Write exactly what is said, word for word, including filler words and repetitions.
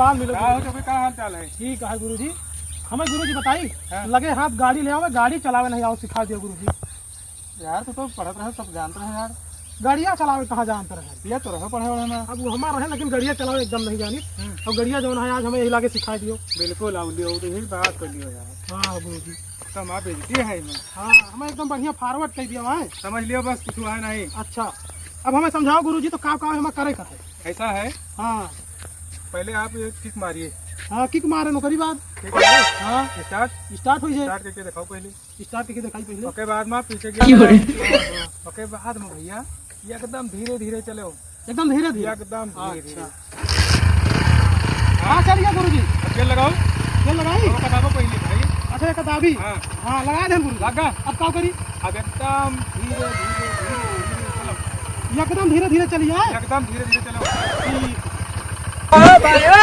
पाल मिलो का हो गुरुजी। चौबे, का हाल चाल है? ठीक है गुरुजी। हमें गुरुजी बताई, हाँ। लगे हाथ गाड़ी ले आवे, गाड़ी चलावे नहीं आओ, सिखा दियो गुरुजी। यार, तू तो पढ़त रहे, सब जानत रहे यार। गड़िया चलावे कहाँ जानत रहे? ये तो रहे पढ़े वाले में। अब वो हमार रहे, लेकिन गड़िया चलावे एकदम नहीं जानी। हम्म। अब गड़िया जौन है, आज हमें यही लागे सिखा दियो। बिल्कुल, आओ लियो, तो यही बात कर लियो यार। हाँ गुरुजी। तो हमार बेइज्जती है इनमें। हाँ, हमें एकदम बढ़िया forward कर दिया है। समझ लियो बस, कुछ है नहीं। अच्छा, अब हमें समझाओ गुरुजी, तो का का हमें करे का है? ऐसा है। हाँ। पहले आप एक kick मारिए। हाँ, kick मारे, नौकरी बात। ठीक है। हाँ। Start। Start हो जाए। Start करके दिखाओ पहले। Start करके दिखाई पहले। ओके, बाद में पीछे क्यों रे? ओके, बाद में भैया, एकदम धीरे धीरे चलो। एकदम धीरे धीरे? एकदम धीरे धीरे। अच्छा। हाँ, चल गया गुरुजी। अब gear लगाओ। Gear लगाई? वो बताओ पहले भाई। अच्छा, ये बताबी? हाँ। हाँ, लगा दे गुरुजी। लगा। अब का करी? अब एकदम धीरे धीरे धीरे धीरे चलो। एकदम धीरे धीरे चलिए, हाँ? एकदम धीरे धीरे चलो। ठीक। ओ भाई, ओ,